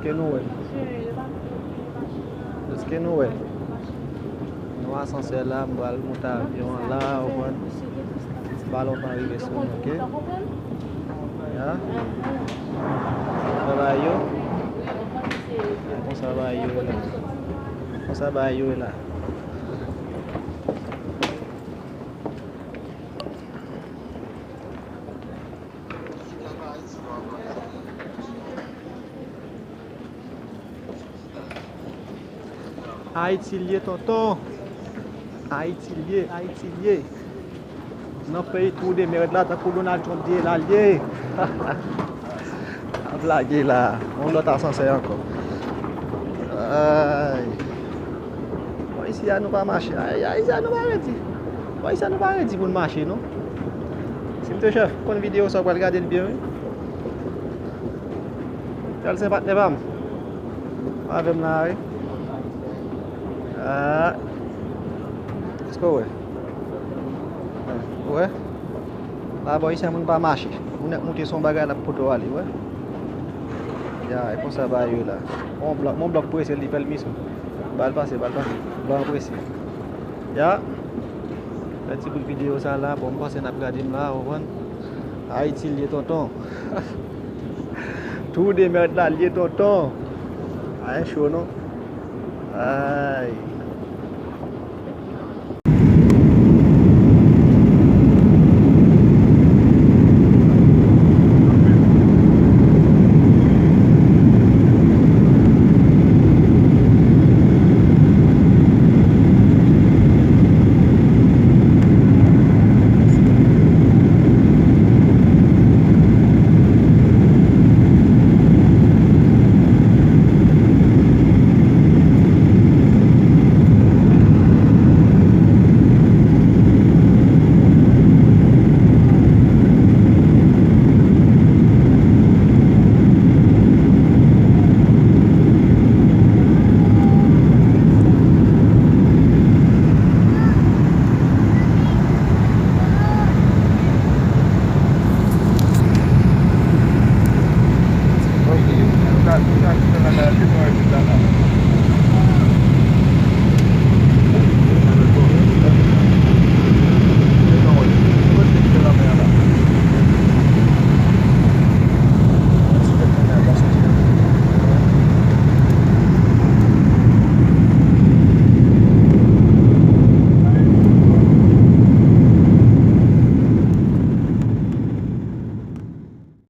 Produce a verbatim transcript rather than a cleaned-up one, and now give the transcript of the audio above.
Èske nou wè? Èske nou wè? Nou asansè la, m pral monte avyon an la, ou konprann? Ti balon pa rive sou nou, oke? Ya. Konsa bagay yo. Konsa bagay yo la. Konsa bagay yo la. Ayiti l ye, tonton. Ayiti l ye, Ayiti l ye. Nan peyi twou de mèd la, tankou Donald Trump di la l ye. Ap lage la. Yon lòt asansè ankò. Ay. Bon, isi a nou pa mache. Ay, ay, isi a nou pa redi. Bon, isi a nou pa redi pou n mache, non. Si m te chèf, konn videyo sa, w pral gade l byen, wi. Tèl se patnè pa m. Avè m la, wi. Ah. Èske w wè? Ou wè? La, bò, isi a moun pa mache. Moun ap moute son bagay, l ap pote w ale, wè. Ya, e konsa bagay yo la. Mon blòk, mon blòk prese, li pèl misyon. Ba l pase, ba l pase. Blòk prese. Ya. Fè ti bout videyo sa la, bon, m panse n ap gade m la, ou konprann? Ayiti l ye, tonton. Twou de mèd la l ye, tonton. Ay, cho, non? Ay.